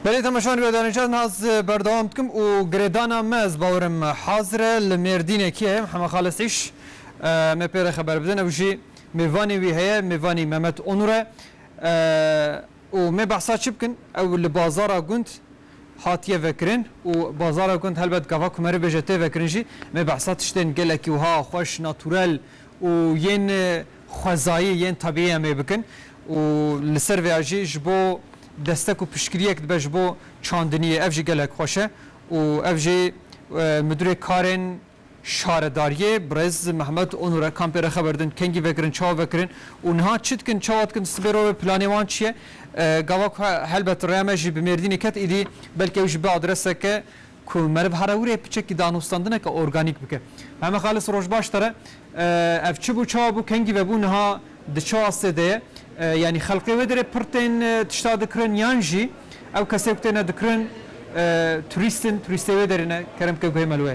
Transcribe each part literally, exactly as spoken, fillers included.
Belê temaşevan, guhdarên şahin, ez berdewam dikim û girêdana me, ez bawerim, hazir e. Li Mêrdînekê heye Mihemed Xalis Îş, e, me pê re xeber bidin. Ew jî mêvanê wî heye, mêvanî Mehmet Onur e. E, û me behsa çi bikin? Ew li bazara gund hatiye vekirin û bazara gund helbet gava ku meriv bêje tê vekirin jî, me behsa tiştên gelekî wiha xweş, naturel û yên, e, xwezayî, yên tebîî em ê bikin. Û li ser vêya jî ji bo destek û piştgiriyek dibe ji bo çandiniyê. Ev jî gelek xweş e. Û ev jî, e, Midûrê Karên Şaredariyê, birêz Mehmet Onur e, em pê re xeber din kengî vekirin, çawa vekirin û niha çi dikin, çawa dikin, sibê re wê planê wan çi ye? E, gava ku he-, helbet rêya me jî bi Mêrdînê ket, îdî belkî ew jî bi adreseke ku meriv here wir ê piçekî danûstandineke organîk bike. Mehmet Xalis, roj baş te re. E, ev çi bû, çawa bû, kengî vebû, niha di çi astê de ye? E, yanî xelkê wê derê pir tên, e, tişta dikirin, yan jî ew kesê ku têne dikirin, e, turîst in, turîstê wê derê ne? Kerem ke guhê me li wê.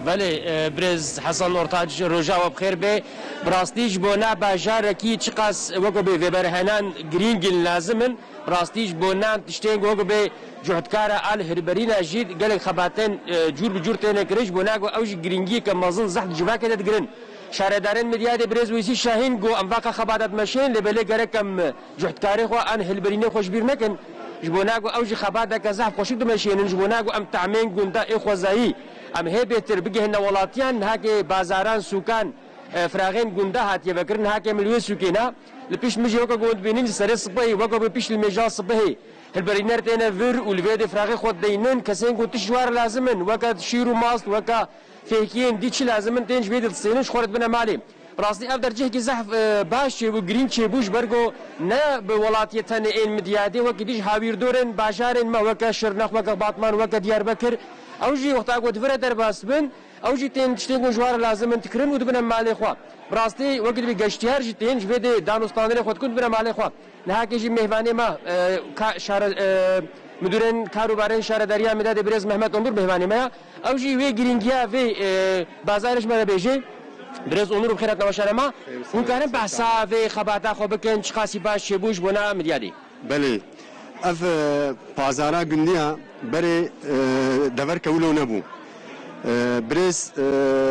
Belê, e, birêz Hesan Ortac, roja we bi xêr be. Bi rastî ji bona bajarekî çiqas weko bê vêberhenan girîng in, lazim in. Bi rastî ji bona tiştên weko bê cuhdkara al hilberîna jî gelek xebatên, e, cûr bi cûr têne kirin. Ji bona ku ew jî girîngiyeke mezin zehf di civakê de digirin. Şaredarên Midyadê birêz Weysî Şahîn got, em vaka xebata dimeşên, lê belê gerek em cuhdkarê xwe an hilberînê xwe ji bîr nekin. Ji bona ku ew jî xebateke zehf xweşik dimeşênin, ji bona ku em tahmên gunda ê xwezayî em hê bêtir bigihine welatiyan, nihakê bazaran, sûkan, e, firaxên gunda hatiye vekirin, nihakê min li wê sûkê na. Li pişt min jî weke ku hûn dibînin, ji serê sibehê, weke bi pişt li mêja sibehê hilberîner têne vir û li vê dê firaxê xwe dideynin, kesên ku tişt ji wan re lazim in, weke şîr û mast, weke fêkiyên dî çi lazim in, tên ji vê dê distênin, ji xwe re dibine malê. Bi rastî ev der cihekî zehf, e, baş çêbû, girîng çêbû, ji ber ku ne bi welatiyê tenê ên Midyadê, wekî dî ji hawîrdorên bajarên me, weke Şirnex, weke Batman, weke Diyarbekir, ew jî wexta ku divire derbas bin, ew jî tên tiştên ku ji wan re lazim in dikirin û dibine malê xwe. Bi rastî wekî dibî geştiyar jî tên ji vê dê danûstandinê xwe dikin, dibine malê xwe. Nihakê jî mêvanê me, e, ka-, şare-, e, Midûrên Kar û Barên Şaredariya Midyadê birêz Mehmet Onur mêvanê me ya. Ew jî wê girîngiya vê, e, bazarê ji me re bêje. Birêz Onur, bi xêr hatin weşana me. Xêr, Hûn karin sağ ol, behsa sağ ol. Vê xebata xwe bikin, çiqasî baş çêbû ji bona Midyadê? Belê. Ev, e, pazara gundiya berê, e, deverke wilo nebû. E, birêz, e,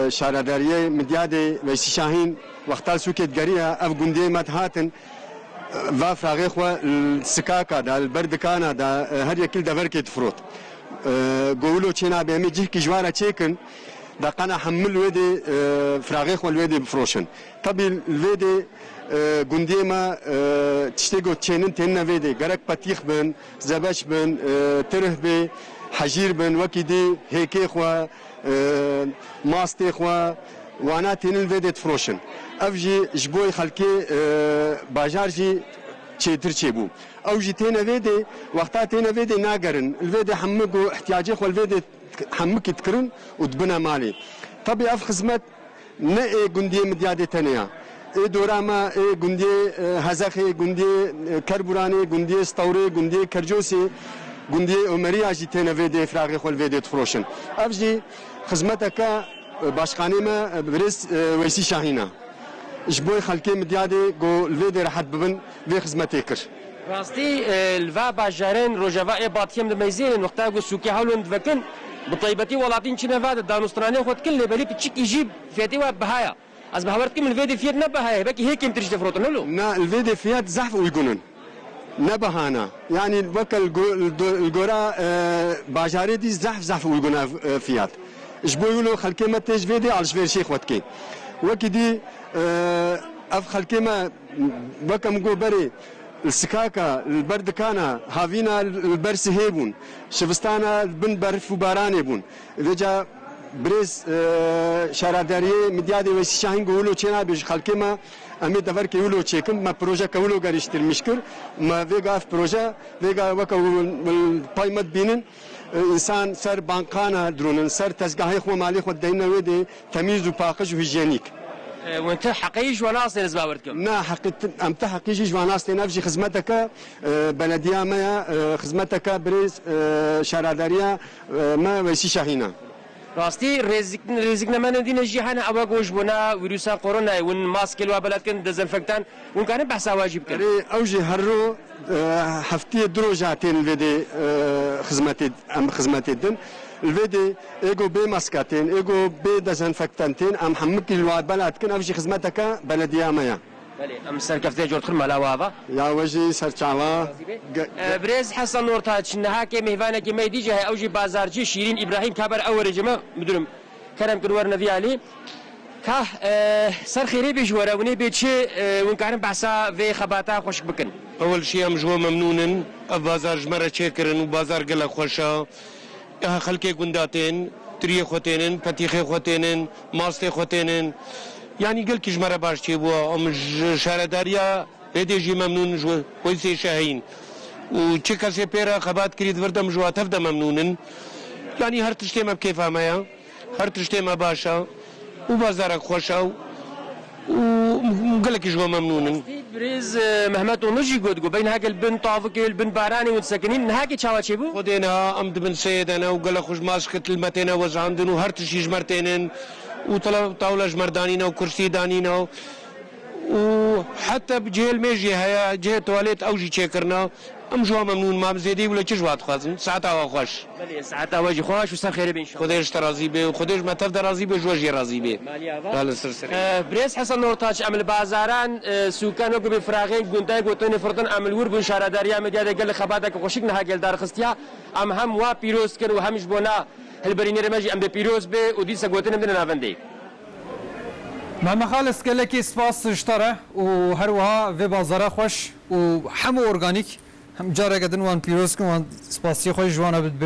Şaredariyê Midyadê Veysî Şahîn wexta li sûkê digeriya, ev gundiyê me dihatin, e, va firaxê xwe li sikaka da, li ber dikana da, e, her yekî li deverkê difirot. E, go wilo çênabê, em ê cihkî ji wan re çêkin, da qena hemû li wê dê, e, firaxê xwe li wê dê bifiroşin. Tebî li vê dê, e, gundiyê me, e, tiştê ku çênin tênine vê dê. Gerek petîx bin, zebeş bin, e, tirih bê, hejîr bin, wekî dî hêkê xwe, e, mastê xwe, wana tênin li vê dê difiroşin. Ev jî ji bo xelkê, e, bajar jî çêtir çêbû. Ew jî têne vê dê, wexta têne vê dê nagerin. Li vê dê hemû ku ihtiyacê xwe li vê dê hemûkî dikirin û dibine malê. Tebî ev xizmet ne ê gundiyê Midyadê tenê ya. Ê dora me, ê gundiyê, e, Hezexê, gundiyê, e, Kerburanê, gundiyê Stewrê, gundiyê Kercosê, gundiyê Omeriya jî têne vê dê firaxê xwe li vê dê difiroşin. Ev jî xizmeteke, e, başkanê me, e, birêz, e, Weysî Şahîn e. Ji bo xelkê Midyadê ku li vê dê rehet bibin, vê xizmetê kir. Rastî, e, li va bajarên rojeva ê Batiyê em dimeyzênin, wexta ku sûkê hewlin divekin, bi taybetî welatîn çine va de danûstranê xwe dikin, lê belî piçikî jî fiyetê wa biha ya. Ez bawer dikim li vê dê fiyet ne biha ye, belkî hê kêmtir jî tê firotin, wilo? Na, li vê dê fiyet zehf uygun in. Ne biha ne. Yanî weke li go-, li do-, li gora, e, bajarê dî zehf, zehf uygun e, e, fiyat. Ji bo wilo xelkê me tê ji vê dê alışverişê xwe dike. Wekî dî, e, ev xelkê me, weke min got berê, li sikaka, li ber dikana, havîna li ber sihê bûn, şivistana li bin berf û baranê bûn. Vêca birêz, e, Şaredariyê Midyadê Weysî Şahîn got wilo çênabe ji xelkê me, em ê deverkê wilo çêkin, me projeke wilo geliştirmiş kir, me vêga ev proje, vêga weke pay me dibînin, e, însan ser bankana dirûnin, ser tezgahê xwe, malê xwe dideyne wê dê, temîz û paqij û hijyenîk. E, hûn ti heqê jî ji wan nastên, ez bawer dikim. Na, heqî ti-, em ti heqî jî ji wan nastên. Ev jî xizmeteke, e, belediya me ye, e, xizmeteke birêz, e, şaredariya, e, me Weysî Şahîn e. Rastî rêzik-, rêziknemene dîne jî hene ewa ku ji bona vîrusa koronayê hûn maskê li wa bela dikin, dezenfektan, hûn karin behsa wa jî bikin? Erê, ew jî her ro, e, heftiyê du roja tên li vê dê, e, xizmetê, em xizmetê din. Li vê dê ê ku bê maska tên, ê ku bê dezenfektan tên, em hemikî li wa bela dikin, ev jî xizmeteke belediya me ye. Belê, em serkeftinê cor dixin mala we ava. Ya we jî ser çava. Ge-, ge- E, birêz Hesen Ortaç, nihakê mêvanekî me dî jî heye, ew jî bazarcî Şîrîn Îbrahîm, ka ber ew were cê me, mudirim, kerem kin werne vî alî. Ka, e, ser xêrê bê ji we re, hûn ê bê çi, e, hûn karin behsa vê xebata xweşik bikin? Ewil şî em ji we memnûn in. Ev bazar ji me re çêkirin û bazar gelek xweş e. Eha xelkê gunda tên, tiriyê xwe tênin, petîxê xwe tênin, mastê xwe tênin. Yanî gelkî ji me re baş çêbû. Em ji şaredariya Rêdê jî memnûn in, ji we, polîsê şehîn. Û çi kesê pê re xebat kirî di vir de, em ji wa tev de memnûn in. Yanî her tiştê me bi kêfa me ye. Her tiştê me baş e. Û bazarek xweş e. Û gelekî ji we memnûn in. Birêz, e, Mehmet Onlu jî got, got, beyna heke li bin tavikê, li bin baranê hûn disekinîn, nihakê çawa çêbû? Xwedê niha em di bin seyê de ne û gelek xwe ji maskit li me têne wezandin û her tiştî ji me re tênin û tele-, tawle ji me re danîne û kursî danîne û, û heta bi cihê li mêr jî heye, cihê tuwalet ew jî çêkirine. Em ji wan memnûn, ma em zêdî wile çi ji wan dixwazin? Saeta we xweş. Belê, saeta we jî xweş û ser xêrê bin inşallah. Xwedê ji te razî be û Xwedê ji me tev de razî be, ji we jî razî be. Maliye ava. Hal ser serê. Eh, Birêz Hesen Ortaç, em li bazaran, eh, sûkan wekî bê firaxên gundayê gotinê firtin, em li wir bûn, şaredariya me diya de gelek xebateke xweşik niha gel darxistiya. Em hem wa pîroz kir û hem ji bona hilberînerê me jî em bê pîroz be û dîsa gotinê bidine navendê. Mehmet Xalis, gelekî spas ji te re û her wiha vê bazara xweş û hemû organîk. Hem careke din wan pîroz kin, wan spasiyê xwe ji wan re bidibêjin.